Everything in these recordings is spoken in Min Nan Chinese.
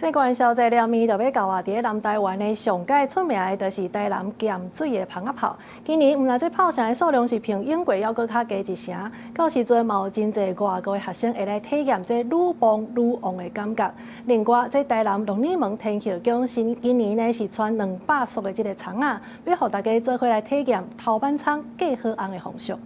這元宵節了暝就欲到啊！佇咧南台灣的上蓋出名的，就是台南鹹水的蜂仔炮。今年毋但這炮聲的數量是比往過猶閣較低一成，到時陣嘛有真濟外國的學生會來體驗這愈磅愈旺的感覺。另外，這台南鹿耳門天后宮新今年呢是賰200束的這个蔥仔，欲予大家做伙來體驗頭挽蔥嫁好翁的風俗。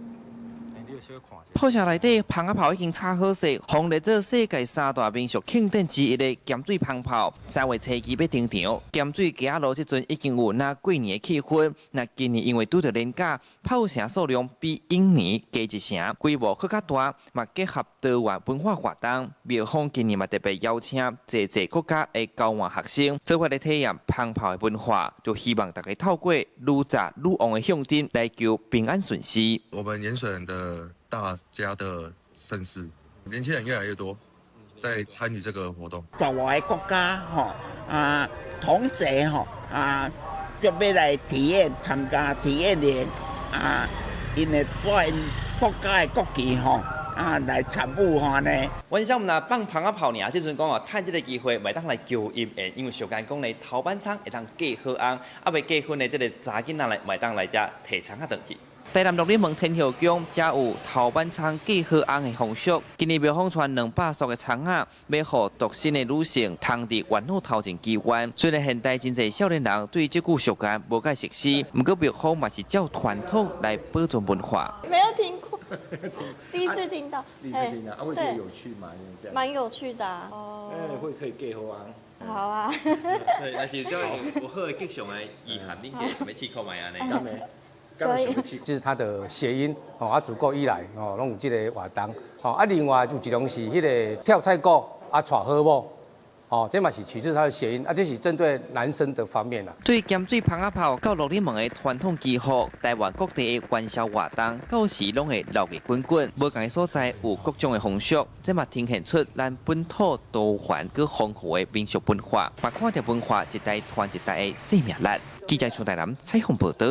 炮城內底蜂仔炮已經插好勢，予列做世界三大民俗慶典之一的鹹水蜂炮，3月初二欲登場。鹹水街仔路這陣已經有若過年的氣氛。那今年因為拄著連假，炮聲數量比往年加一成，規模閣較大，嘛結合多元文化活動。廟方今年嘛特別邀請濟濟國家的交換學生，做伙來體驗蜂炮的文化，就希望大家透過愈炸愈旺的象徵來求平安順遂。我們鹽水的大家的盛事，年輕人越來越多在參與這個活動。國外國家吼啊，同學吼啊，就欲來體驗參加體驗營啊，𪜶會帶𪜶國家的國旗吼啊來參與吼呢。原先毋若放蜂仔炮爾，這陣講哦，趁這个機會，會當來求姻緣，因為俗諺講咧，頭挽蔥會當嫁好翁，啊未結婚的這个查囡仔來，會當來遮提蔥仔轉去。台南鹿耳門天后宮才有頭挽蔥嫁好翁的風俗。今年廟方賰200束的蔥仔，欲予獨身的女性通佇元老頭前祈願。雖然現代真濟少年人對這句俗諺無蓋熟悉，毋過廟方嘛是照傳統來保存文化。沒有聽過，第一次聽到。第一次聽到，啊，會覺得有趣嗎？蠻有趣的。哦。會可以嫁好翁。好啊。對，但是這有好的吉祥的意涵，恁會想欲試看覓按呢？對，這是它的諧音，哦，啊，自古以來，哦，攏有這个活動，哦，啊，另外有一種是彼个跳菜脯，啊，娶好某，哦，這嘛是取自它的諧音，啊，這是針對男生的方面啦。對鹹水蜂仔炮到鹿耳門的傳統祈福，台灣各地的元宵活動，到時攏會鬧熱滾滾。無仝的所在有各種的風俗，這嘛呈現出咱本土多元閣豐富的民俗文化，嘛看著文化一代傳一代的生命力。記者從台南採訪報導。